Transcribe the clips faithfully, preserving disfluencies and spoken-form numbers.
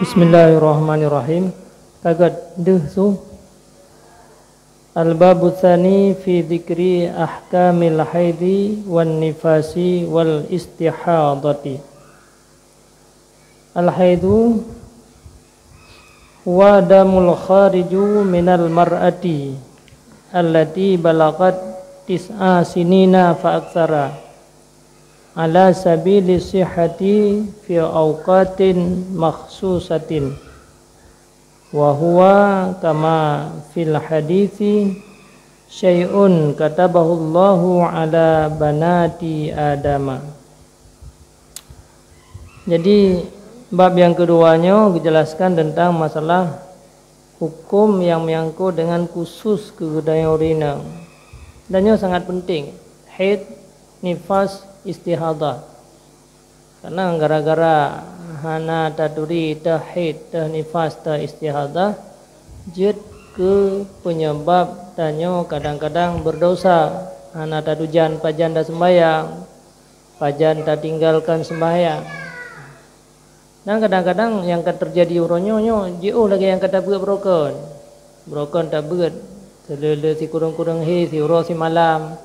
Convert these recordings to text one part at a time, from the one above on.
Bismillahirrahmanirrahim. Tagat deuh su. Al-babu tsani fi dzikri ahkamil haidhi wan nifasi wal istihadati. Al-haidu huwa damul khariju minal mar'ati allati balagat tis'a sinina fa aktsara, ala sabili sihhati fi awqatin makhsusatin, wa huwa kama fil hadithi, syai'un katabahullahu ala banati Adama. Jadi, bab nyang keudua nyoe geujelaskan teuntang masalah huköm nyang meunyangkot deungon khusus keu geutanyoe ureueng inong. Dan nyoe sangat penting, haid, nifas, istihadah. Karena gara-gara hana taturi teuh haid, teuh nifas, teuh istihadah, jeuet keu penyebab tanyoe kadang-kadang berdosa, hana tatujan pajan taseumbahyang, pajan tatinggalkan seumbahyang. Dan kadang-kadang nyang ka teujadi uroe nyoe, nyoe jiôh lagèe nyang ka tabeuet beurokon. Beurokon tabeuet, seuleu-leu sikureueng-kureueng hé, siuroe simalam,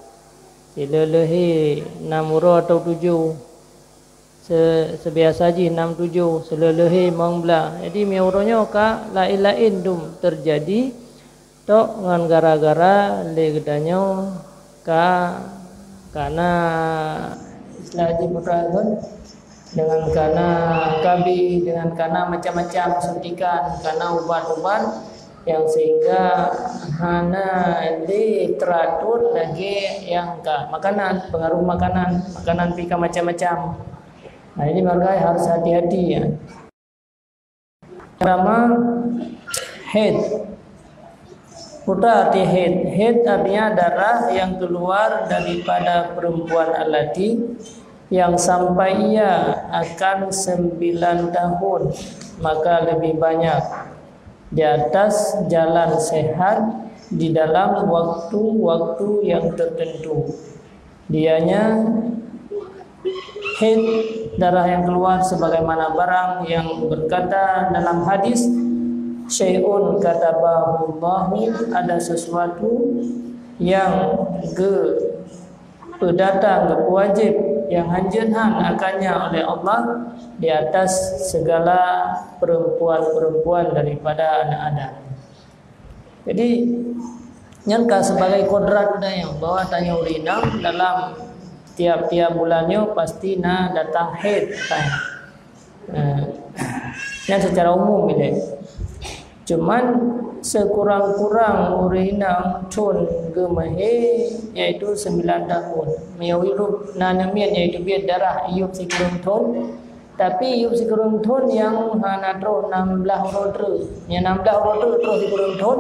sileuleu hé nam uroe atau tujoh, se-, seubiasa jih nam tujoh, seuleu-leu hé limong blah. Jadi, meunyoe uroe nyoe ka laén-laén dum teujadi, tok ngon gara-gara lé geutanyoe ka, kana istilah jih peue teuma, deungon kana KB, deungon kana macam-macam suntikan, kana ubat-ubat nyang sehingga hana lé teuratur lagèe nyang ka makanan, pengaruh makanan, makanan pih ka macam-macam. Nah, ini makanya harus hati-hati, ya. Pertama, haid. Peue arti haid? Haid artinya darah yang keluar daripada perempuan allati yang sampai ia akan sembilan tahun, maka lebih banyak, di atas jalan sehat di dalam waktu-waktu yang tertentu. Dianya haid, darah yang keluar, sebagaimana barang yang berkata dalam hadis, "Syai'un katabahullahu," ada sesuatu yang ge-, geupedatang, geupeuwajéb, yang hanjeut han akannya oleh Allah di atas segala perempuan-perempuan daripada anak Adam. Jadi, nyan ka sebagai kodrat geutanyoe, bahwa tanyoe ureueng inong dalam tiap-tiap bulan nyoe pasti na datang haid, katanya. Eh, nyan secara umum ilèe. Cuman, sekurang-kurang ureueng inong thon geumeuhé, yaitu sembilan tahun. Meunyoe hirup na aneuk miet, yaitu biet darah, yup sikureueng thon, tapi yup sikureueng thon nyang hana troh nam blah uroe treuk. Nyang nam blah uroe treuk troh sikureueng thon,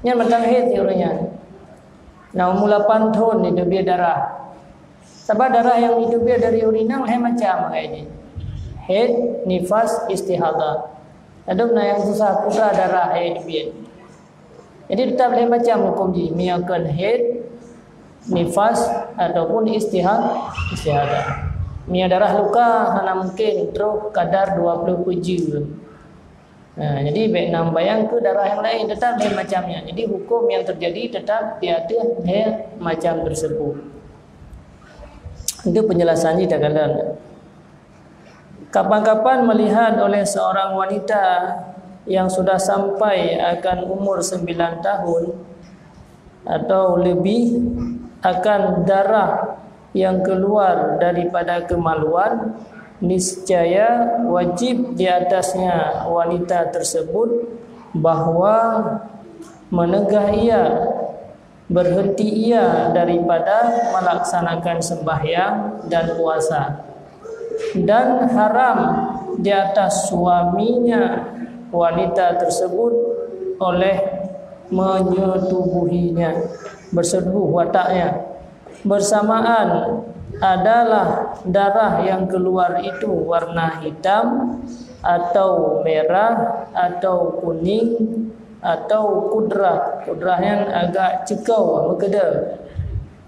nyan mantong haid ureueng nyan. Na umu lapan thon jiteubiet darah. Sabab darah nyang jiteubiet dari ureueng inong lhèe macam, hai nyan. Haid, nifas, istihadah. Ladôm na nyang susah putra darah nyang jiteubiet. Jadi, teutap lhèe macam huköm jih, meunyoe kon haid, nifas, ataupun istiha-, istihadah. Meunyoe darah luka, hana mungkin troh kadar dua ploh peue jeuem. Nah, jadi, bèk na bayang keu darah nyang laén, teutap lhèe macam nyan. Jadi, huköm nyang teujadi teutap di ateueh lhèe macam teuseubut. Itu penjelasan jih takalon. Kapan-kapan melihat oleh seorang wanita yang sudah sampai akan umur sembilan tahun atau lebih akan darah yang keluar daripada kemaluan, niscaya wajib di atasnya wanita tersebut bahwa menegah ia berhenti ia daripada melaksanakan sembahyang dan puasa, dan haram di atas suaminya wanita tersebut oleh menyetubuhinya, bersetubuh wataknya. Bersamaan adalah darah yang keluar itu warna hitam atau merah atau kuning atau kudrah. Kudrah nyan agak ceukoe, meukeudeu.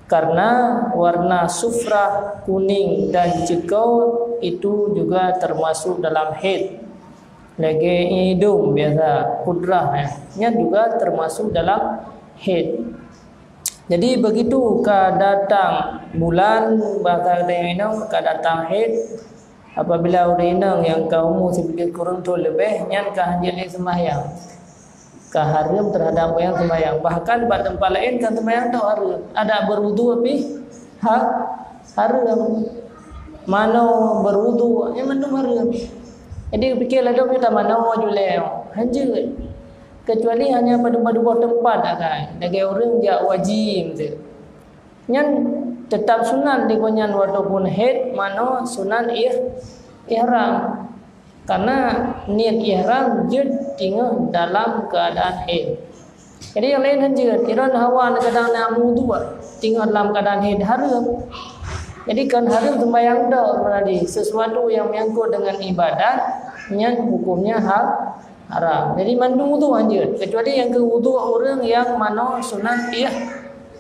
Karena warna sufrah, kuning dan ceukoe itu juga termasuk dalam haid. Lagée idong biasa, kudrah, ya. Nyan juga termasuk dalam haid. Jadi, begitu ka datang bulan, bahasa geutanyoe inong ka datang haid, apabila ureuëng inong nyang ka umu sibuleuen kureueng thon leubeh, nyan ka hanjeuet lé sembahyang. Ka hareuem terhadap ureuëng sembahyang. Bahkan bak teumpat laén kan sembahyang tu hareuem. Adak berwudu pih ha, hareuem. Manoe berwudu, nyan mandum hareuem. Jadi, pikir ladom nyoe tamanoe julée, hanjeuet. Kecuali hanya padub-padub teumpat akai, lagée ureuëng jak haji meuseue. Nyan teutap sunat di gobnyan walaupun haid, manoe sunat ih-, ihram. Karena niat ihram jeuet teungoh dalam keuadaan haid. Jadi, nyang laén han jeuet, sidroe hawa na kadang na meuwudu teungoh dalam keuadaan haid, hareuem. Jadi, kon hareuem sembahyang tok, berarti sesuatu yang menyangkut dengan ibadat, nyan hukumnya ha-, haram. Jadi, mandum wudu han jeuet, kecuali nyang keu wudu ureuëng nyang manoe sunat ih-,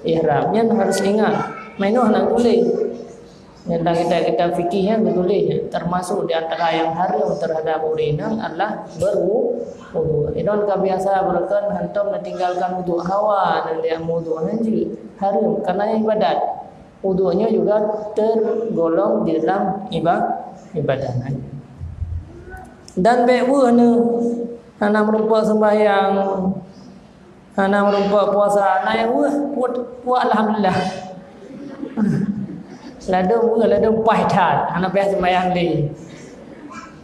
ihram. Nyan harus ingat. Manoe hana geutuléh. Dalam kitab-kitab fikih nyan geutuléh, termasuk di antara nyang hareuem terhadap ureuëng inong adalah berwu-, wudu. Sidroe ka biasa beureukan hantom neutinggalkan wudu, hawa na lé meuwudu, han jeuet. Hareuem, karena ibadat. Wudu nyoe juga tergolong di dalam iba-, ibadat. Dan bék weueh neuh hana meurumpok sembahyang, hana meurumpok puasa, na nyang weueh, puet, puet alhamdulillah. Ladom weueh, ladom paih that, hana payah sembahyang lé.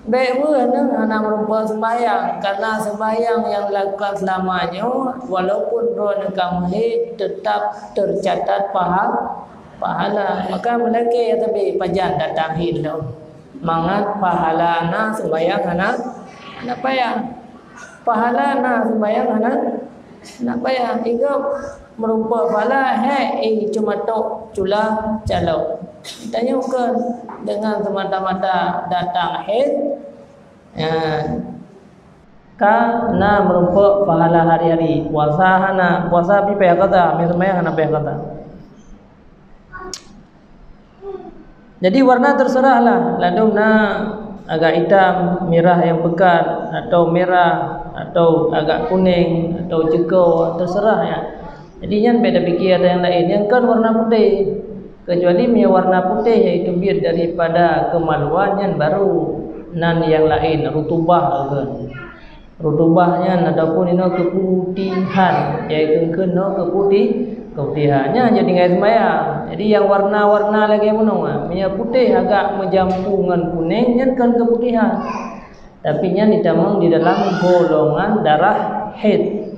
Bék weueh neuh hana meurumpok sembahyang, karena sembahyang nyang dilakukan selama nyoe, walaupun droeneuh ka meuhaid, tetap tercatat paha-, pahala. Maka meulakée ya tabi pajan datang haid lom. Mangat pahala na, sembahyang hana, hana payah. Pahala na, sembahyang hana, hana payah. Igob meurumpok pahala, hék, eh, cuma tok cula calok. Tanyoe kon dengan semata-mata datang haid, ya, ka na meurumpok pahala hari-hari. Puasa hana, puasa pih payah kata, mi sembahyang hana payah kata. Jadi, warna terserahlah, ladom na agak itam, mirah nyang peukat, atau mirah, atau agak kuning, atau ceuko, terserah, ya. Jadi, nyan bék tapike ata nyang laén, nyang kon warna putéh. Kecuali meunyoe warna putéh, yaitu biet daripada kemaluan, nyan baru nan nyang laén, rutubah, kan. Rutubah nyan ataupun inoe keuputihan, jai kheun-kheun noe keuputih-, keuputihan. Nyan jadi tinggai sembahyang. Jadi nyang warna-warna lagée meunoe, meunyoe putéh agak meujampu ngon kunéng, nyan kon keuputihan. Tapi nyan jitamong di dalam golongan darah haid.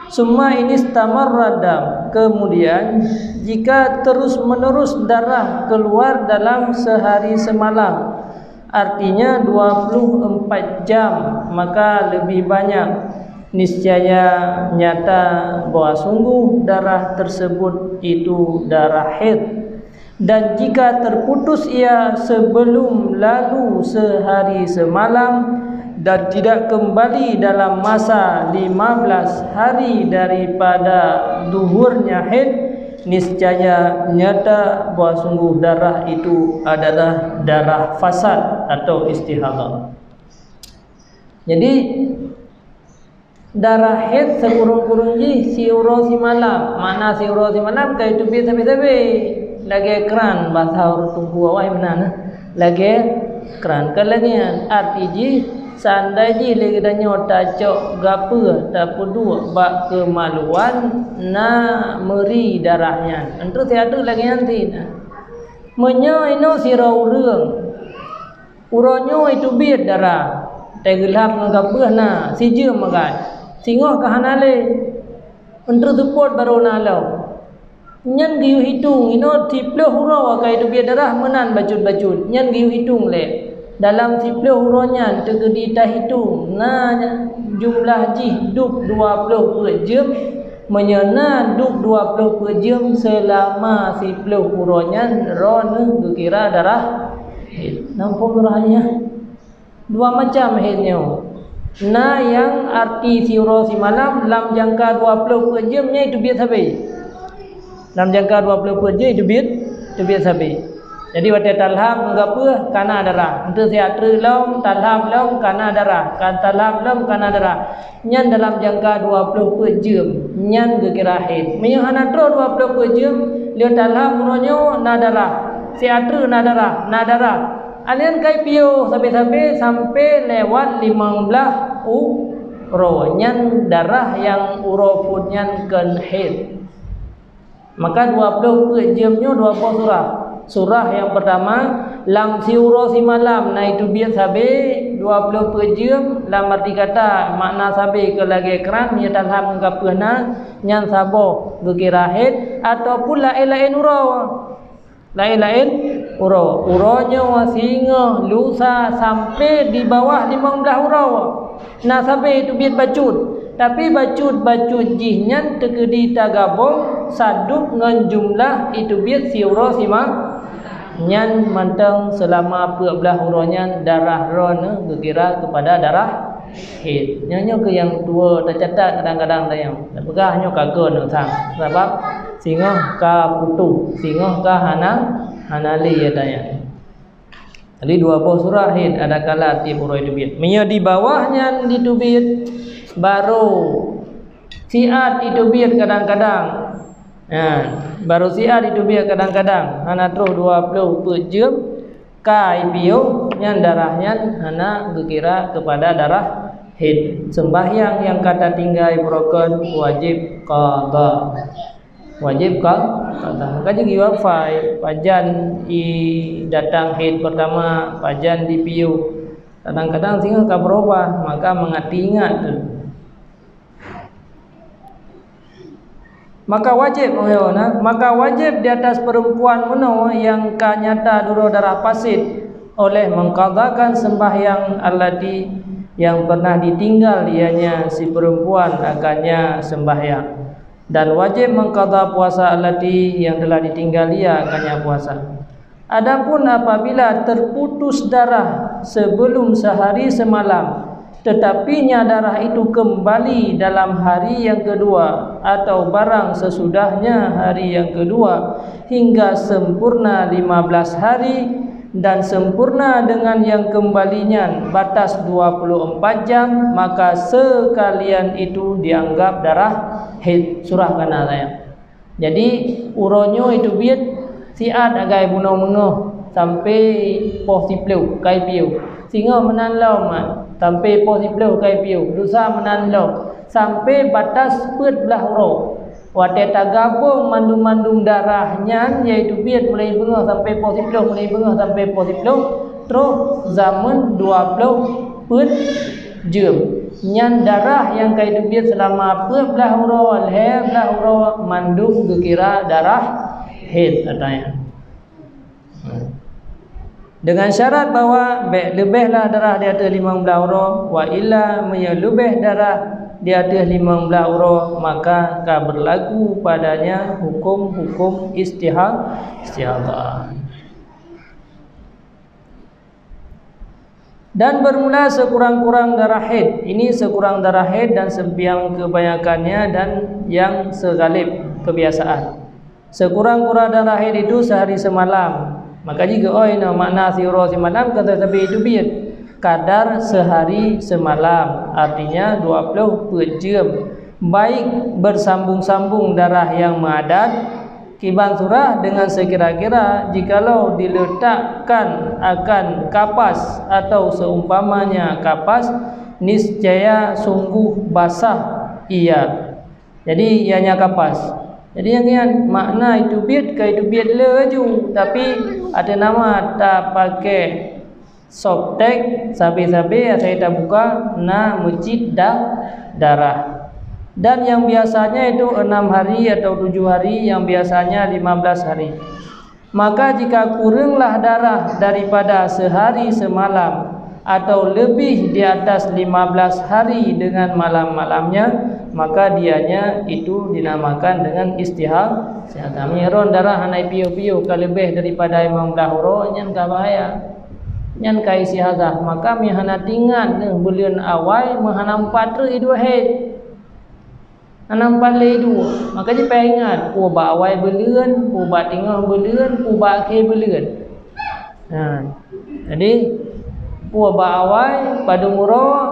Summa inistamarra dam, kemudian jika terus-menerus darah keluar dalam sehari semalam, artinya dua puluh empat jam, maka lebih banyak, niscaya nyata bahwa sungguh darah tersebut itu darah haid. Dan jika terputus ia sebelum lalu sehari semalam dan tidak kembali dalam masa lima belas hari daripada zuhurnya haid, niscaya nyata bahwa sungguh darah itu adalah darah fasad atau istihadah. Jadi, darah haid sikureueng-kureueng jih siuroe simalam. Makna siuroe simalam ka jiteubiet sabe-sabe. Lagée kran, basa ureuëng Teungku awai meunan, eh. Lagée kran. Kon lagée nyan, arti jih, seandai jih lé geutanyoe tacok gapeue, tapeuduek bak keumaluan, na meuri darah nyan. Enteuk siat teuk lagée nyan cit. Meunyoe inoe sidroe ureuëng, uroe nyoe jiteubiet darah, teugeulhab ngon gapeue na, sijeuem magai, singoh ka hana lé, enteuk seupôt barô na lom. Nyan geuyue hitong, inoe siplôh uroe ka jiteubiet darah meunan bacut-bacut, nyan geuyue hitong lé. Dalam siplôh uroe nyan teukeudi tahitong, na jumlah jih dub dua ploh peuet jeuem, meunyoe na dub dua ploh peuet jeuem seulama siplôh uroe nyan, droeneuh geukira darah haid. Nampak ureuëng nyan? Dua macam haid nyoe. Na nyang arti siuroe simalam, lam jangka dua ploh peuet jeuem nyan jiteubiet sabe. Lam jangka dua ploh peuet jeuem jiteubiet, teubiet sabe. Jadi watée talham ngon gapeuh kana darah. Untuk siat treuk lom, talham lom kana darah. Kan talham lom kana darah. Nyan dalam jangka dua ploh peuet jeuem, nyan geukira haid. Meunyoe hana troh dua ploh peuet jeuem, lheueh talham uroe nyoe na darah. Siat treuk na darah, na darah. Nyan kai piôh sabe-sabe sampai lewat limong blaih uroe. Nyan darah nyang uroe phon nyan kon haid. Maka dua ploh peuet jeuem nyoe dua boh surah. Surah nyang peurtama, lam siuroe simalam na iteubiet sabe dua ploh peuet jeuem, lam arti kata makna sabe keu lagée kran, meunyoe talham ngon gapeuh na, nyan saboh geukira haid, ataupun laén-laén uroe. Laén-laén uroe. Uroe nyoe singoh lusa sampai di bawah limong blaih uroe. Na sabe iteubiet bacut, tapi bacut-bacut jih nyan teukeudi tagabong sadub ngon jumlah iteubiet siuroe sima-, nyan mantong seulama peuet blaih uroe nyan darah droeneuh geukira keupada darah haid. Nyan nyoe keuh nyang tuwoe tacatat kadang-kadang tanyong. Tapeugah nyoe ka keu nyoe sang. Sabab singoh ka putôh, singoh ka hana, hana lé tanyong. Jadi dua boh surah haid adakala tieb uroe teubiet. Meunyoe di bawah nyan diteubiet, barô siat iteubiet kadang-kadang. Ha, barô siat iteubiet kadang-kadang. Hana troh dua ploh peuet jeuem, kai piôh, nyan darah nyan hana geukira keupada darah haid. Seumbahyang nyang ka tatinggai beurokon wajéb qadha. Wajéb ka, ka, ka jeuet jiwafai, pajan i datang haid peurtama, pajan di piôh. Kadang-kadang singoh ka beurubah, maka mangat ingat tu. Maka wajéb, oh ya, nah, maka wajéb di atas perempuan meunoe nyang ka nyata duroe darah pasit oleh mengqadhakan sembahyang allati yang pernah ditinggal ianya si perempuan akannya sembahyang. Dan wajéb mengqadha puasa allati yang telah ditinggal ia akannya puasa. Adapun apabila terputus darah sebelum sehari semalam, tetapinya darah itu kembali dalam hari yang kedua atau barang sesudahnya hari yang kedua hingga sempurna lima belas hari, dan sempurna dengan yang kembali nyan batas dua puluh empat jam, maka sekalian itu dianggap darah haid. Surah kana tanyong. Jadi, uroe nyoe iteubiet siat agai bunoe meungoh sampai poh siplôh, kai piôh. Singoh meunan lom, sampai poh siplôh, kai piôh. Lusa meunan lom, sampai batas peuet blaih uroe. Watée tagabong mandum-mandum darah nyan, yaitu biet mulai beungoh sampai poh siplôh, mulai beungoh sampai poh siplôh, troh zaman dua ploh peuet jeuem. Nyan darah nyang ka iteubiet seulama peuet blaih uroe, lhée blaih uroe, mandum geukira darah haid, ata nyan. Dengan syarat bahwa bék leubeh lah darah di ateueh limong blaih uroe, wa illa, meunyoe leubeh darah di ateueh limong blaih uroe, maka ka beurlaku padanya huköm-huköm istiha-, istihadhah. Dan bermula sekurang-kurang darah haid. Ini sekurang darah haid dan sebiang kebanyakannya dan yang seghalib kebiasaan. Sekurang-kurang darah haid itu sehari semalam. Maka jih geuoi nyoe makna siuroe simalam keu teubiet itu biet. Kadar sehari semalam, artinya dua ploh peuet jeuem. Baik bersambung-sambung darah yang mengadat, kiban surah dengan sekira-kira, jikalau diletakkan akan kapas atau seumpamanya kapas, niscaya sungguh basah ia. Jadi, ianya kapas. Jadi, nyang nyan makna iteubiet ka iteubiet le laju, tapi ateueh nama tapakai softtek, sabe-sabe asai tabuka na meucit da-, darah. Dan yang biasanya itu enam hari atau tujuh hari, yang biasanya lima belas hari. Maka jika kuranglah darah daripada sehari semalam atau lebih di atas lima belas hari dengan malam-malamnya, maka dianya itu dinamakan dengan istiha-, istihadhah. Meunyoe ron darah hana piôh-piôh ka leubeh daripada limong blaih uroe, nyan ka bahaya. Nyan ka istihadhah. Maka meunyoe hana teuingat neuh buleuen awai, meuhana meupat treuk idua haid. Hana meupat lé idua. Maka jih payah ingat, peue bak awai buleuen, peue bak teungoh buleuen, peue bak akhé buleuen. Ha. Jadi, peue bak awai padum uroe,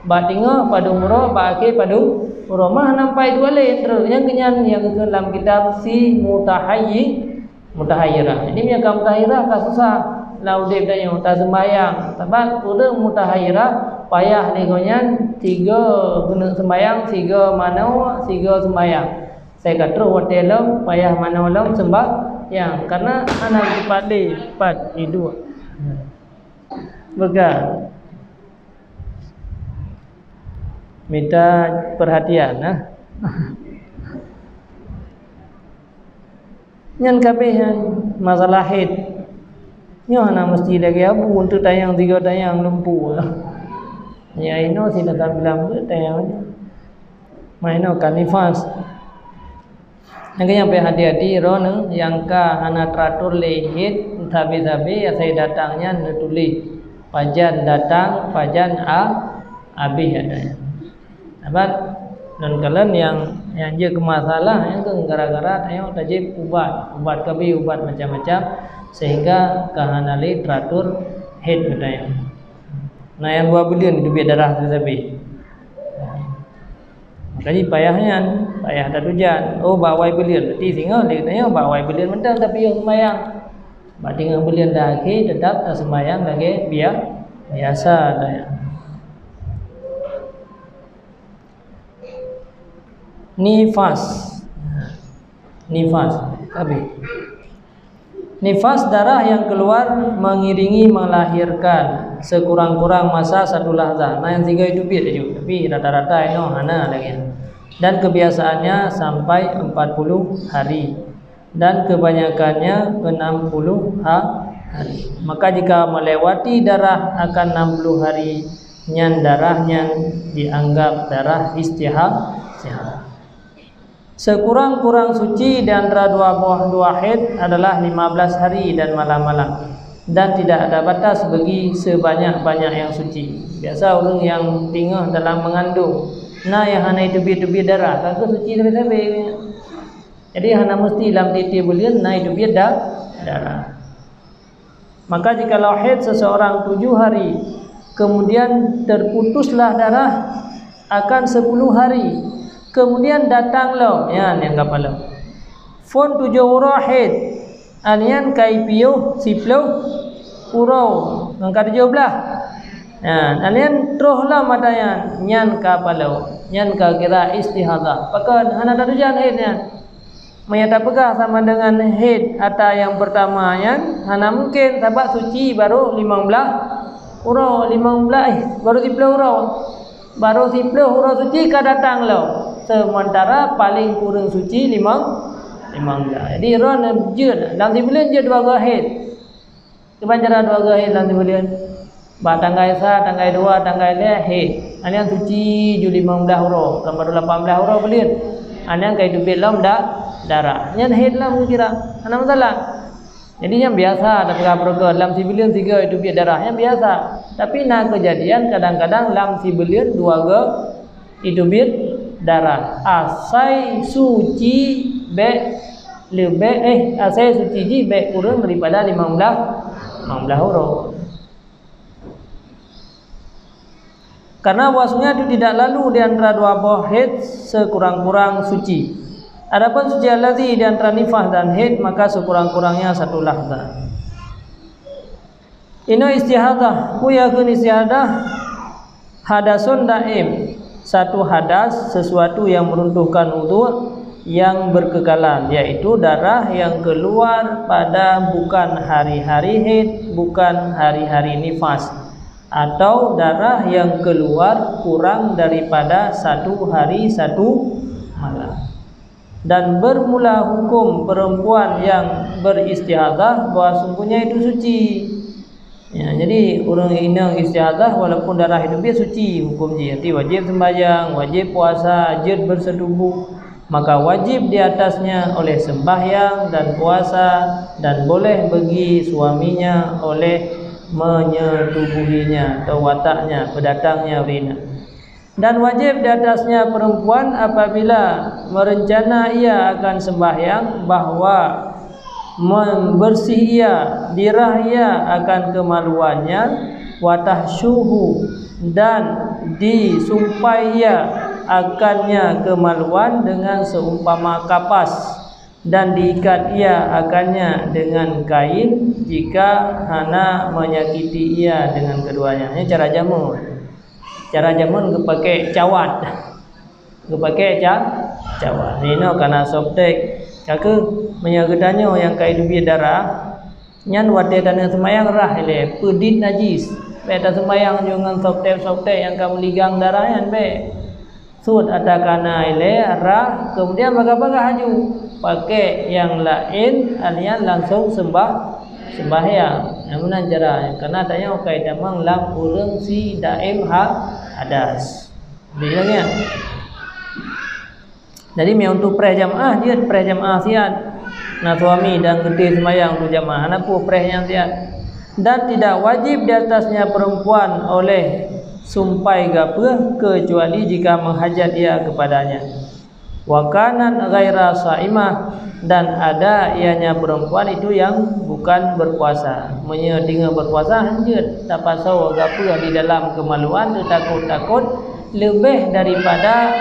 bak teungoh padum uroe, bak akhé padum uroe. Mah nampai dua lé treuk. Nyang keunyan nyang geukheun lam kitab si mutahayyi-, mutahayyirah. Jadi, meunyoe ka mutahayyirah ka susah lam udeb tanyoe, taseumbahyang. Sabab ureuëng mutahayyirah payah lé gobnyan sigoe keuneuk seumbahyang, sigoe manoe, sigoe seumbahyang. Sai ka troh watée lom, payah manoe lom seumbahyang, karena hana teumpat lé, pat iduek. Peugah. Mita perhatian, nah. Nyan kabeh nyan masalah haid. Nyoe hana meusti lagée abu untuk tayang tiga tayang lumpu. Ya inoe sida tak bilang beut tayang nyoe. Mainoe ka nifas. Nyang keu nyang pih hati-hati, droeneuh nyang ka hana teratur lé haid, sabe-sabe asai datang nyan neutuléh pajan datang, pajan a-, abéh ada nyan. Sabab non kalon nyang, nyang jeuet keu masalah nyan keuh gara-gara tanyoe tajép ubat, ubat kabi, ubat macam-macam, sehingga ka hana lé teratur haid geutanyoe. Na nyang dua buleuen teubiet darah sabe-sabe. Maka jih payah nyan, payah that ujan. Oh, bak awai buleuen, berarti singoh lé geutanyoe bak awai buleuen mantong tapiôh seumayang. Bak teungoh buleuen dan akhé teutap taseumayang lagée bia-, biasa tanyoe. Nifas. Nifas. Habis. Nifas darah yang keluar mengiringi melahirkan sekurang-kurang masa satu lahzah. Nah, nyang tiga itu biet laju, tapi rata-rata inoe hana lagée nyan. Dan kebiasaannya sampai empat puluh hari dan kebanyakannya enam puluh ha-, hari. Maka jika melewati darah akan enam puluh hari, nyan darah nyan dianggap darah istiha-, istihadah. Sekurang-kurang suci di antara dua boh dua haid adalah lima belas hari dan malam-malam, dan tidak ada batas bagi sebanyak-banyak yang suci. Biasa ureuëng nyang teungoh dalam mengandung, na nyang hana teubiet-teubiet darah, ka keuh suci sabe-sabe. Jadi hana meusti lam tieb-tieb buleuen na teubiet da-, darah. Maka jikalau haid seseorang tujuh hari, kemudian terputuslah darah akan sepuluh hari, kemudian datang lom, nyan nyang ka palong. Phon tujoh uroe haid, nyan ka ipiôh siploh uroe, nyang ka tujoh blaih. Nyan, nyan troh lom mata nyan, nyan ka palong, nyan ka kira istihadah. Pakon hana tatujan haid nyan? Meunyoe tapeugah sama dengan haid ata nyang pertama nyan, hana mungkin, sabab suci barô limong blaih uroe, limong blaih, eh, barô siploh uroe. Barô siploh uroe suci ka datang lom. Sementara paling kureueng suci limong, limong blaih. Jadi, droeneuh jeuet, lam sibuleuen jeuet dua goe haid. Kiban cara dua goe haid lam sibuleuen? Bak tanggai sa, tanggai dua, tanggai lhée haid. Nyan suci ju limong blaih uroe, kan barô lapan blaih uroe buleuen. Nyan ka teubiet lom da-, darah. Nyan haid lom geukira. Hana masalah. Jadi nyan biasa tapeugah beureugoe lam sibuleuen sigoe teubiet darah. Nyan biasa. Tapi na keujadian kadang-kadang lam sibuleuen dua goe teubiet darah. Asai suci bék leubeh, eh, asai suci jih bék kureueng daripada limong blaih, limong blaih uroe. Karena bahwasanya itu tidak lalu di antara dua boh haid sekurang-kurang suci. Adapun suci allazi di antara nifas dan haid, maka sekurang-kurangnya satu lahzah. Inoe istihadah, peue nyang kheun istihadah? Hadasun daim, satu hadas, sesuatu yang meruntuhkan wudhu yang berkekalan, yaitu darah yang keluar pada bukan hari-hari haid, bukan hari-hari nifas, atau darah yang keluar kurang daripada satu hari satu malam. Dan bermula hukum perempuan yang beristihadah bahwa sungguhnya itu suci. Ya, jadi ureuëng inong istihadah walaupun darah itu biasa suci hukum jih. Jadi wajib sembahyang, wajib puasa, jeuet bersetubuh. Maka wajib di atasnya oleh sembahyang dan puasa dan boleh bagi suaminya oleh menyetubuhinya atau wataknya, pendatangnya ureuëng inong. Dan wajib di atasnya perempuan apabila merencana ia akan sembahyang bahwa membersih ia, dirah ia akan kemaluannya, watahsyuhu, dan disumpai ia akannya kemaluan dengan seumpama kapas, dan diikat ia akannya dengan kain, jika hana menyakiti ia dengan keduanya. Ini cara jamun. Cara jamun geupakai cawat. Geupakai ca-, cawat. Nino kana softtek. Kakeuh, meunyoe geutanyoe nyang ka teubiet darah, nyan watée taneuk seumayang rhah ilée, peudit najis. Bék taseumayang ju ngon softtek-softtek nyang ka meuligang darah nyan, bék. Sot ata kana ilée rhah, kemudian bagah-bagah aju. Pakai nyang laén, alian langsung seumbah, seumbahyang. Nyang meunan cara, karena tanyoe ka itamong lam ureuëng si daém ha-, hadas. Jadi, lagée nyan. Jadi, meunyoe untuk preh jamaah, jeuet preh jamaah siat. Na suami dan geuti seumayang untuk jamaah, hana peue preh nyang siat. Dan tidak wajib di atasnya perempuan oleh sumpai gapeuh, kecuali jika menghajat ia kepadanya. Wa kanat ghaira saimah, dan ada ianya perempuan itu yang bukan berpuasa. Meunyoe teungoh berpuasa, hanjeuet tapasoe gapeuh di dalam kemaluan teutakot-takot leubeh daripada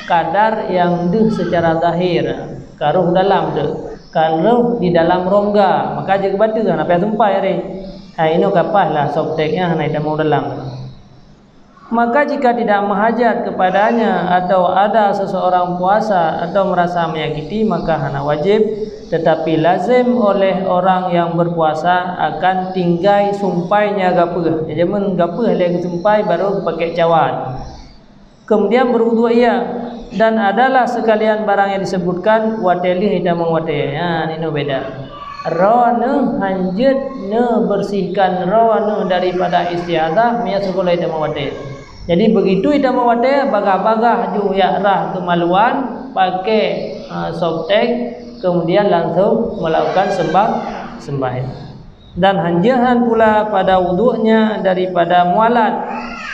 kadar nyang deuh secara zahir, ka rhoh dalam teuh, ka rhoh di dalam rongga, maka jeuet geubateue, hana payah sumpai aré. Hai, inoe ka paih lah softtek nyan hana itamong dalam. Maka jika tidak menghajat kepadanya atau ada seseorang puasa atau merasa menyakiti, maka hana wajib, tetapi lazim oleh orang yang berpuasa akan tinggai sumpainya gapeuh. Jadi, jameun gapeuh lé geusumpai baru geupakai cawat. Kemudian berwuduk ia, dan adalah sekalian barang yang disebutkan watée lheueh itamong watée. Ha, nino beda. Droeneuh hanjeuet neubersihkan droeneuh daripada isti'adzah meunyoe sigohlom itamong watée. Jadi, begitu itamong watée, bagah-bagah ju jak rhah kemaluan, pakai, ha, softtek, kemudian langsung melakukan sembah-, sembahyang. Dan hanjeuet han pula pada wuduknya daripada mualat.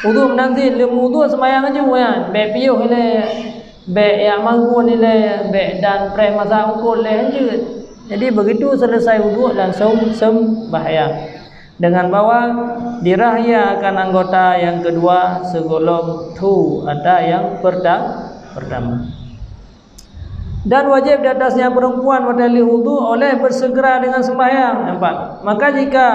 Wuduk meunan cit, lheueh meuwuduk seumayang aju nyan, bék piôh ilée, bék jak magun ilée, bék dan preh masa eungkôt lé, hanjeuet. Jadi, begitu selesai wuduk, langsung sembahyang. Dengan bahwa dirah ia akan anggota yang kedua sigohlom thu ata nyang perta-, pertama. Dan wajib di atasnya perempuan watée lheueh wuduk oleh bersegera dengan sembahyang. Nampak? Maka jika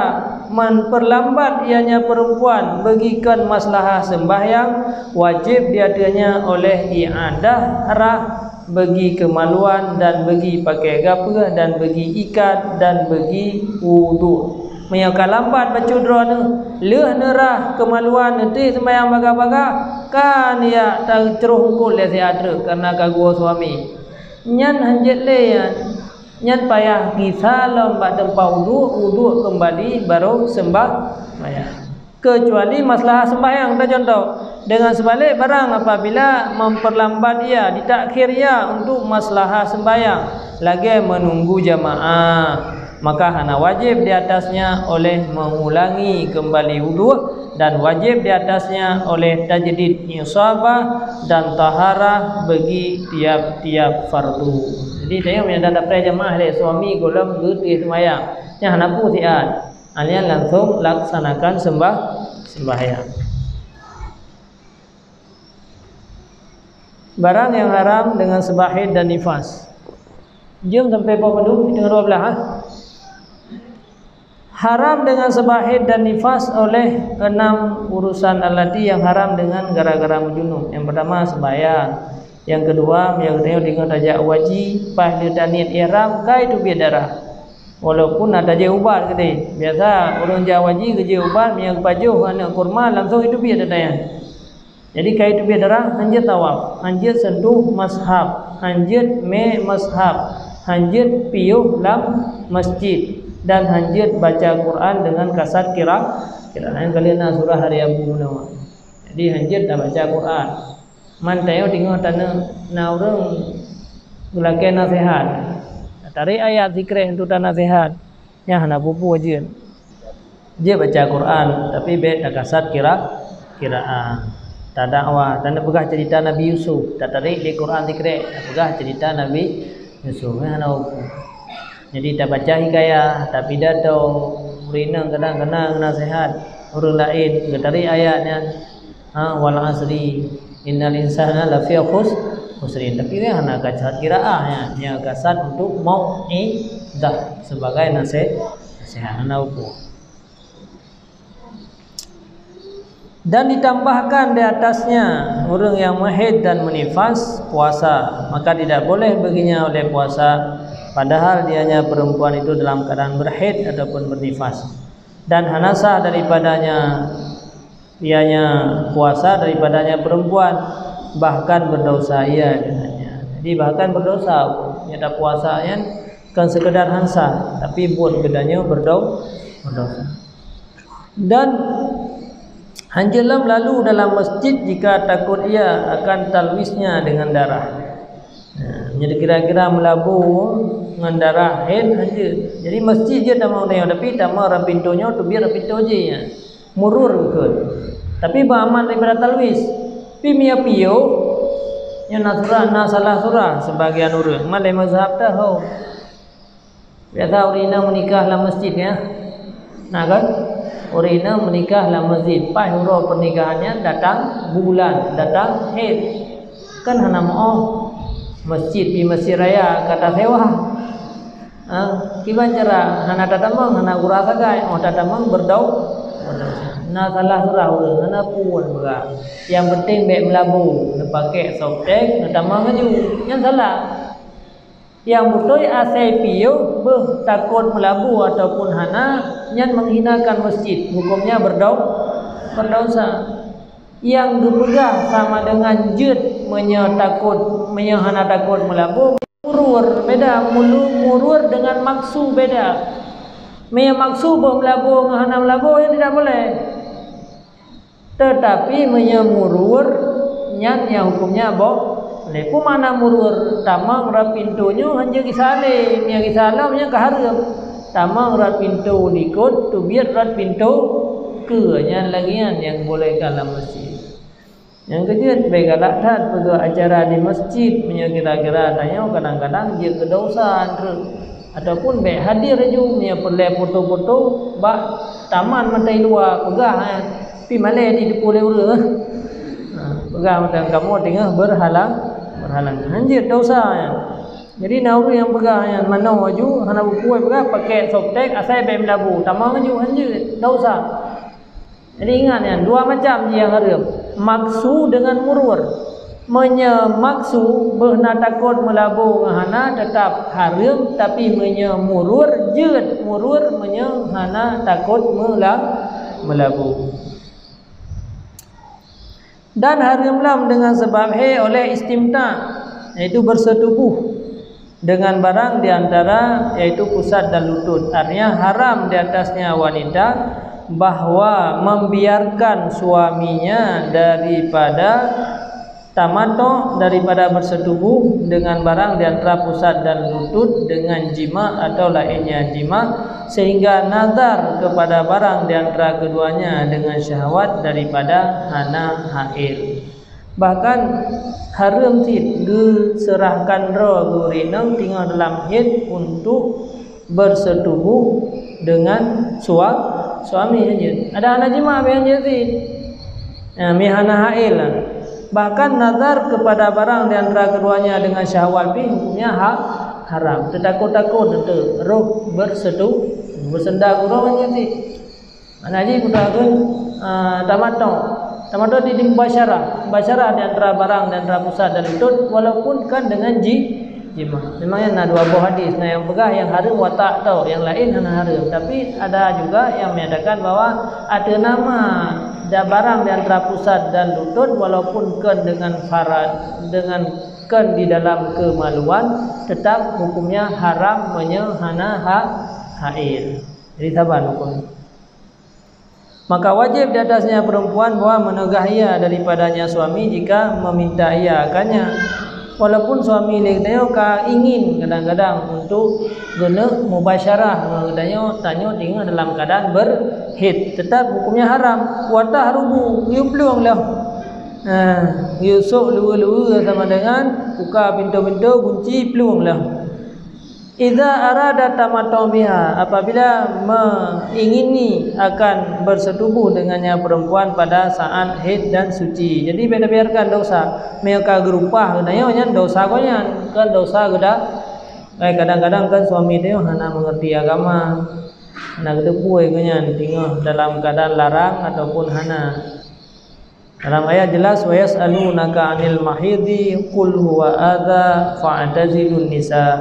memperlambat ianya perempuan beugikan maslahah sembahyang, wajib di atasnya oleh i'adah rhah, beugi kemaluan dan beugi pakai gapeuh dan beugi ikat dan beugi wuduk. Meunyoe ka lambat bacut droeneuh, lheueh neurhah kemaluan neuti seumayang bagah-bagah, kan jak tacroh eungkôt lé siat treuk kareuna ka geuwoe suami. Nyan hanjeuet lé nyan. Nyan payah gisa lom bak teumpat wuduk, wuduk keumbali baru seumbah-, sembahyang. Kecuali maslahah sembahyang, teucontoh, dengan seubalik barang apabila memperlambat ia, ditakhir ia untuk maslahah sembahyang, lagée menunggu jamaah, maka hana wajib di atasnya oleh mengulangi kembali wuduk dan wajib di atasnya oleh tajdid isabah dan taharah bagi tiap-tiap fardu. Jadi, tanyoe meunyoe dapet jamaah lé suami gohlom geuti seumayang, nyan hana peue siat. Nyan langsung laksanakan sembah-, sembahyang. Barang yang haram dengan seubah haid dan nifas. Jeuem sampai poh padum? Teungoh dua belas, ha? Haram dengan seubah haid dan nifas oleh enam urusan allati yang haram dengan gara-gara meujunub. Yang pertama, sembahyang. Yang kedua, meunyoe geutanyoe teungoh tajak haji, paih lheueh taniet ihram, ka teubiet darah. Walaupun na tajak ubat keudeh. Biasa ureuëng jak haji geujak ubat, meunyoe geupajoh aneuk kurma, langsung teubiet darah nyan. Jadi, ka teubiet darah, hanjeuet tawaf, hanjeuet sentuh mushaf, hanjeuet mé mushaf, hanjeuet piôh lam masjid, dan hanjeuet baca Quran dengan kasat kira-, kiraan. Kalian na surah hari Abu Nawa. Jadi, hanjeuet tabaca Quran. Man tanyoe teungoh taneuk na ureuëng geulakée naseuhat. Tarék ayat sikrek untuk tanaseuhat. Nyan hana peue-peue jeuet. Jeuet baca Quran, tapi bék takasat kira-, kiraan. Tadakwah, taneuk peugah cerita Nabi Yusuf, tatarék di Quran sikrek, tapeugah cerita Nabi Yusuf. Nyan hana peue-peue. Jadi tabaca hikayah, tapidato, ureueng inong kadang-kadang naseuhat ureueng laén, geutari ayat nyan, ha, "Wal asri, innal insana lafi khus-, khusrin." Tapi kan hana kasat qiraah nyan, nyan kasat untuk mau'izah sebagai nasih-, naseuhat, hana hukôm. Dan ditambahkan di atasnya ureueng yang menghaid dan menifas puasa, maka tidak boleh baginya oleh puasa, padahal dianya perempuan itu dalam keadaan berhaid ataupun bernifas. Dan hana sah daripadanya, ianya puasa daripadanya perempuan, bahkan berdosa ia dengannya. Jadi bahkan berdosa, nyata puasa nyan kon sekedar hana sah, tapi buet geutanyoe berdo-, berdosa. Dan hanjeuet lom lalu dalam masjid jika takut ia akan talwisnya dengan darah. Nah, jadi kira-kira meulabu ngon darah haid hanjeuet. Jadi masjid jeuet tamong nyoe, tapi tamong rot pintoe nyoe, teubiet rot pintoe jih nyan. Murur keu. Tapi beuaman daripada talwis. Pi meunyoe piôh, nyoe na surah, na salah surah sebagian ureueng. Malée mazhab tahu. Biasa ureueng inong meunikah lam masjid, ya. Nah, kan? Ureueng inong meunikah lam masjid. Paih uroe pernikahan nyan datang bulan, datang haid. Kan hana meu'oh masjid di Masjid Raya ka tasewa. Ha, kiban cara hana tatamong, hana gura sagai, 'oh tatamong berdau-, berdosa. Na salah surah ureueng, hana peue peugah. Nyang penting bèk meulabu, neupaké softtek, neutamong laju. Nyan salah. Nyang beutôi asai piôh beuh takot meulabu ataupun hana, nyan menghinakan masjid. Hukumnya berdau-, berdosa. Nyang geupeugah sama dengan jeuet meunyoe takot, meunyoe hana takot meulabu, murur, beda mulu-, murur dengan maksu beda. Meunyoe maksu beuh meulabu ngon hana meulabu, nyan tidak boleh. Teutapi meunyoe murur, nyan nyang hukumnya bo-, boleh. Peue makna murur? Tamong rot pintoe nyoe hanjeuet gisa lé, meunyoe gisa lom nyan ka hareuem. Tamong rot pintoe likot, teubiet rot pintoe keue, nyan lagèe nyan nyang boleh ka lam masjid. Nyang keujeuet, bèk galak that peugah acara di masjid, meunyoe kira-kira tanyoe kadang-kadang jeuet keu desya treuk. Ataupun bèk hadir laju, meunyoe peureulèe foto-foto bak taman mantong luwa, peugah, eh, pi malèe di teupeu lé ureueng. Ha, peugah mantong kamoe teungoh berhalang, berhalangan. Hanjeuet desya nyan. Jadi na ureueng nyang peugah nyan manoe laju, hana beupuwoe peugah, paké softtek, asai bèk meulabu, tamong laju, hanjeuet desya. Jadi ingat nyan, dua macam jih nyang hareuem, maksu dengan murur. Meunyoe maksu, beuh na takot meulabu ngon hana, teutap hareuem, tapi meunyoe murur, jeuet murur meunyoe hana takot meula-, meulabu. Dan hareuem lom dengan sabab haid oleh istimta, yaitu bersetubuh dengan barang di antara, yaitu pusat dan lutut. Artinya haram di atasnya wanita bahwa membiarkan suaminya daripada tamattu', daripada bersetubuh dengan barang di antara pusat dan lutut dengan jima atau lainnya jima, sehingga nazar kepada barang di antara keduanya dengan syahwat daripada hana haid. Bahkan hareuem cit geuseurahkan droe geuh ureueng inong teungoh dalam haid untuk bersetubuh dengan sua-, suami hanjeuet. Ada hana jima pih hanjeuet cit. Nah, mi hana haid lah. Bahkan nazar kepada barang di antara keduanya dengan syahwat pih hukumnya ha-, haram. Teutakot-takot teu roh bersetu-, beusenda gurong hanjeuet cit. Makna jih peugah kheun, ah, tamattu'. Tamattu' di, di mubasyarah. Mubasyarah di antara barang, di antara pusat dan lutut, walaupun kan dengan ji-, jima. Memang nyan na dua boh hadis. Na nyang peugah nyang hareuem watak tau, nyang laén hana hareuem. Tapi ada juga nyang menyatakan bahwa ateueh nama da-, barang di antara pusat dan lutut, walaupun kon dengan farad, dengan kon di dalam kemaluan, tetap hukumnya haram meunyoe hana ha-, haid. Jadi saban hukum. Maka wajib di atasnya perempuan bahwa mencegah ia daripadanya suami jika meminta ia akannya. Walaupun suami lé geutanyoe ka ingin kadang-kadang untuk geuneuk mubasyarah ngon geutanyoe, tanyoe teungoh dalam keadaan berhaid, tetap hukumnya haram. Wa tahrubu, geuyue plueng lom. Nah, geuyue sôk luweue-luweue sama dengan buka pintoe-pintoe, gunci, plueng lom. Idza arada tamattu biha, apabila mengingini akan bersetubuh dengannya perempuan pada saat haid dan suci. Jadi, beda biarkan dosa. Meunyoe ka geurupah geutanyoe nyan dosa geuh nyan, kan dosa geuda. Eh, kadang-kadang kan suami teuh hana mengerti agama. Hana geuteupeue geuh nyan teungoh dalam keadaan larang ataupun hana. Dalam ayat jelas, "Wa yas'alunaka 'anil mahidhi qul huwa adza fa'tazilun nisa."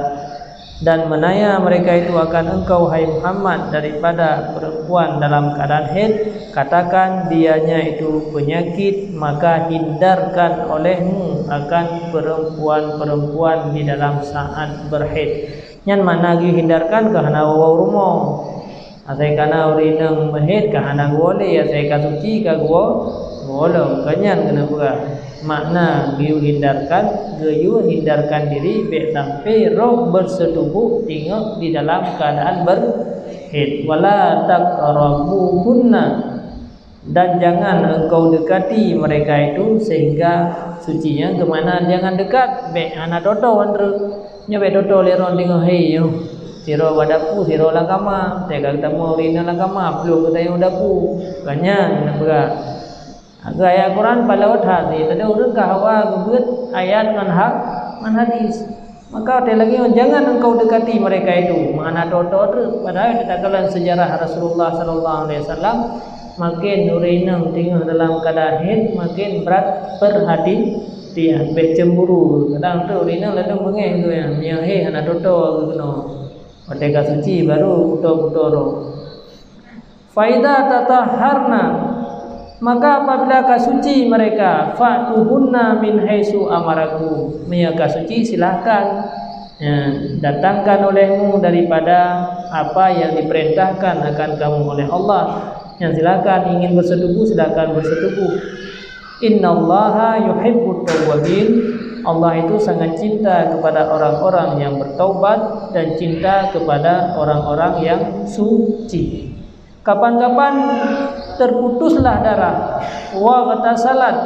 Dan menanya mereka itu akan engkau, hai Muhammad, daripada perempuan dalam keadaan haid, katakan dianya itu penyakit, maka hindarkan olehmu akan perempuan-perempuan di dalam saat berhaid. Nyan makna geuhindarkan keu hana woe-woe rumoh. Asai kana ureueng inong meuhét ka hana geuwoe lé, asai ka suci ka geuwoe, geuwoe lom. Kon nyan keuneuk peugah. Makna geuyue hindarkan, geuyue hindarkan diri bék sampai roh bersetubuh teungoh di dalam keadaan berhét. Wala taqrabuhunna, dan jangan engkau dekati mereka itu sehingga suci. Nyan keumakna jangan dekat, bék hana toto andeuh. Nyoe bék toto lé ron teungoh hé nyoe. Sidroe bak dapu, sidroe lam kama. Teuka geutamong ureueng inong lam kama, plueng geutanyoe dapu. Kon nyan na peugah. Agak ayat Quran palot hati. Tadi ureueng ka hawa geubeuet ayat ngon ha-, ngon hadis. Maka watée lagée nyoe, jangan engkau dekati mereka itu, meuhana toe-toe treuk. Padahal takalon sejarah Rasulullah sallallahu alaihi wasallam, makin ureueng inong teungoh dalam keadaan haid, makin brat perhati-, tian, bék cemburu. Kadang tu ureueng inong lalu beungéh tu, ya, meunyoe haid hana toe-toe geunoe. Watée ka suci baru kuto-kuto roh. Faida tatahharna, maka apabila ka suci mereka, fa'tuhunna min haitsu amarakum. Meunyoe ka suci, silahkan, ya, datangkan olehmu daripada apa yang diperintahkan akan kamu oleh Allah. Yang silahkan, ingin bersetubuh, silahkan bersetubuh. Innallaha yuhibbut tawwabin. Allah itu sangat cinta kepada orang-orang yang bertaubat dan cinta kepada orang-orang yang suci. Kapan-kapan terputuslah darah, waghtasalat,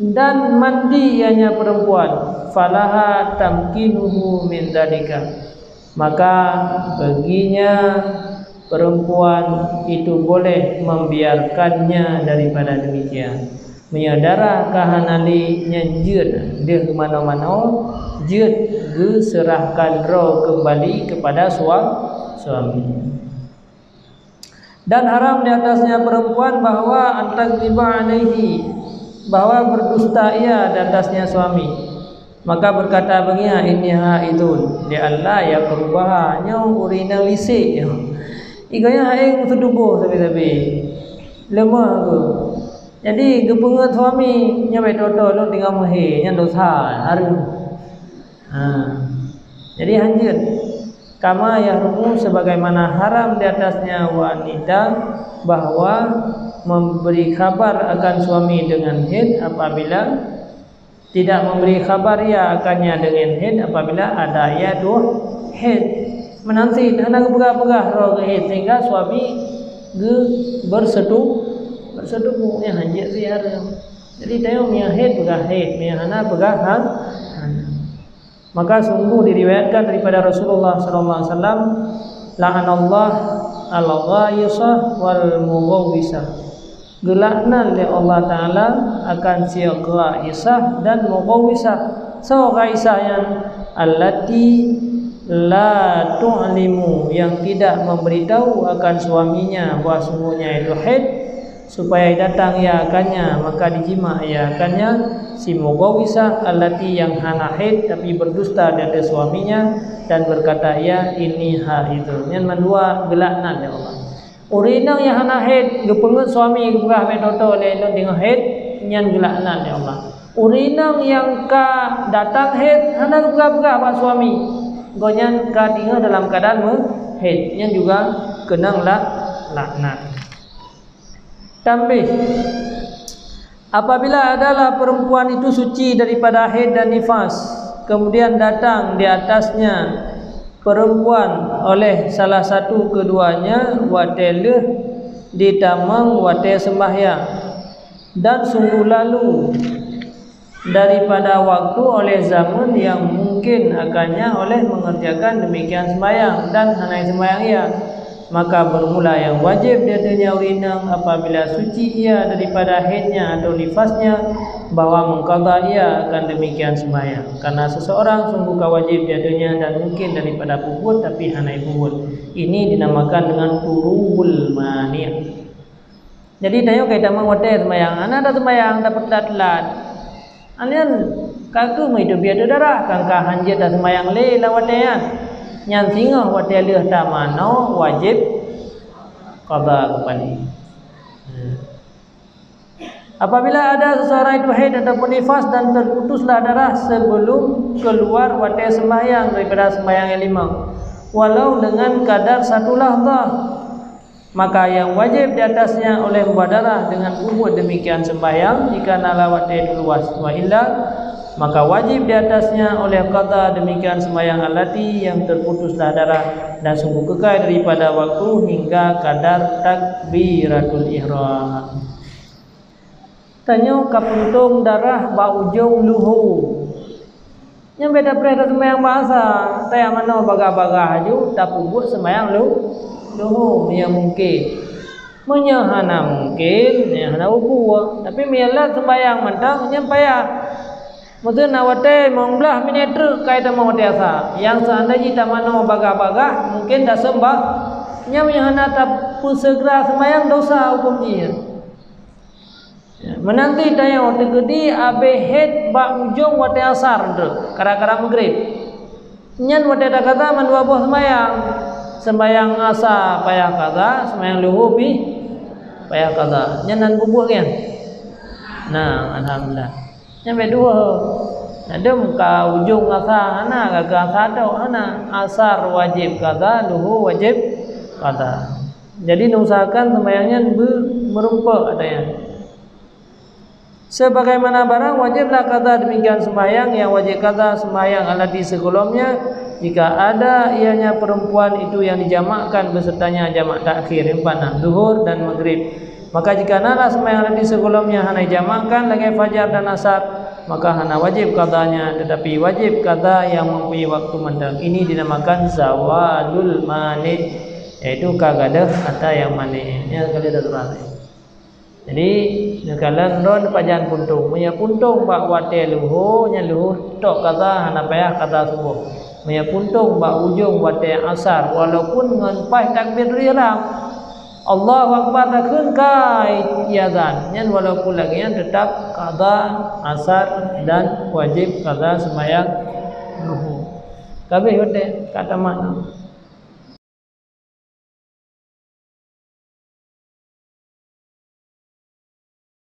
dan mandi ianya perempuan, falaha tamkinuhu min dzalika, maka baginya perempuan itu boleh membiarkannya daripada demikian. Meunyoe darah ka hana lé, nyan jeuet deuh keu manoe-manoe, jeuet geuseurahkan droe keumbali keupada sua-, suami. Dan haram di atasnya perempuan bahwa antakdziba alaihi, bahwa berdusta ia di atasnya suami. Maka berkata baginya, "Inni haidun," li'alla yaqrabaha, nyoe ureueng inong lisek nyoe. Igoe nyan haid meuseutubôh sabe-sabe. Leumah geuh. Jadi geupeungeut suami, "Nyoe bék toe-toe lôn teungoh meuhé, nyan dosa, hareuem." Ha. Jadi hanjeuet. Kama yahrumu, sebagaimana haram di atasnya wanita, bahwa memberi khabar akan suami dengan haid apabila tidak memberi khabar ia akannya dengan haid apabila ada ia dua haid. Meunan cit hana geupeugah-peugah droe geuh haid sehingga suami geuh bersetu-, bersetubuh, nyan hanjeuet sih hareuem. Jadi tanyoe meunyoe haid peugah haid, meunyoe hana peugah ha-, hana. Maka sungguh diriwayatkan daripada Rasulullah sallallahu alaihi wasallam, "La'anallah al-ghaisah wal mughawwisah." Geulaknat lé Allah Taala akan si ghaisah dan mughawwisah. Soe ghaisah nyan? Allati la tu'limu, yang tidak memberitahu akan suaminya bahwa sungguhnya itu haid, supaya datang ia akannya, maka dijima ia akannya. Si mughawwisah allati, yang hana haid tapi berdusta di atas suaminya, dan berkata ia, "Inni haidun." Nyan mandua geulaknat lé Allah. Ureueng inong nyang hana haid geupeungeut suami geupeugah, "Bék toe-toe lé, lôn teungoh haid," nyan geulaknat lé Allah. Ureueng inong nyang ka datang haid hana geupeugah-peugah bak suami, gobnyan ka teungoh dalam keadaan meuhaid, nyan juga keunong la-, laknat. Tambih, apabila adalah perempuan itu suci daripada haid dan nifas, kemudian datang di atasnya perempuan oleh salah satu keduanya watée lheueh ditamong watée sembahyang, dan sungguh lalu daripada waktu oleh zaman yang mungkin akannya oleh mengerjakan demikian sembahyang dan hana sembahyang ia. Maka bermula yang wajib di atasnya ureuëng inong apabila suci ia daripada haidnya atau nifasnya, bahwa mengqadha ia akan demikian sembahyang. Karena seseorang sungguh ka wajib di atasnya dan mungkin daripada peubuet tapi hana peubuet. Ini dinamakan dengan turubul mani'. Jadi tanyoe kai tamong watée seumayang, hana taseumbayang, tapeutlat-tlat. Nyan ka keuh meuidup biasa darah, kan ka hanjeuet taseumbayang lé lam watée nyan. Nyan singoh watée lheueh tamanoe wajéb qadha keupali. Apabila ada seseorang itu haid ataupun nifas dan terputuslah darah sebelum keluar watée sembahyang daripada sembahyang yang lima, walau dengan kadar satu lahzah, maka yang wajib di atasnya oleh mubadharah dengan peubuet demikian sembahyang jika na lam watée luwah, wa illa, maka wajib di atasnya oleh qadha demikian sembahyang allati yang terputuslah darah dan sungguh keukai daripada waktu hingga kadar takbiratul ihram. Tanyoe ka puntông darah bak ujông luho. Nyan beda preh taseumbahyang bak asa, tajak manoe bagah-bagah aju tapeubuet seumbahyang lu-, luho meunyoe mungken. Meunyoe hana mungken, nyan hana peubuet. Tapi meunyoe lat seumbahyang mantong, nyan payah. Meuseu na watée limong blaih minét treuk kai tamong watée asa. Nyang seuandai jih tamanoe bagah-bagah, mungken taseumbah. Nyan meunyoe hana tapeuseugera seumbahyang, dosa huköm jih. Meunanti tanyoe teukeudi abéh haid bak ujông watée asar treuk, kara-kara meugreb. Nyan watée taqadha mandua boh seumbahyang. Seumbahyang asa payah qadha, seumbahyang luho pih payah qadha. Nyan nan bubuet nyan. Nah, alhamdulillah. Nyan bèk dua. Adeuem ka ujông asa hana, ka, ka asa tok hana. Asar wajéb qadha, luho wajéb qadha. Jadi, neusahakan seumbahyang nyan beu-, meurumpok ata nyan. Sebagaimana barang wajiblah qadha, demikian sembahyang yang wajib qadha, sembahyang allati sebelumnya, jika ada ianya perempuan itu yang dijamakkan besertanya jamak takhir, empat, nah, zuhur dan maghrib. Maka jika nalah sembahyang allati sebelumnya hana dijamakkan lagèe fajar dan asar, maka hana wajib qadhanya, tetapi wajib qadha yang mempunyai waktu mantong. Ini dinamakan zawalul mani', yaitu ka gadôh ata nyang mani'. Nyan ka lheueh taturan. Jadi, neukalon droe pajan puntông. Meunyoe puntông bak watèe luho, nyan luho tok qadha, hana payah qadha suboh. Meunyoe puntông bak ujông watèe asar, walaupun ngon paih takbiratul ihram, Allahu Akbar takheun ka iazan, nyan walaupun lagèe nyan teutap qadha asar dan wajib qadha seumbahyang luho. Ka abéh watèe, ka tamat.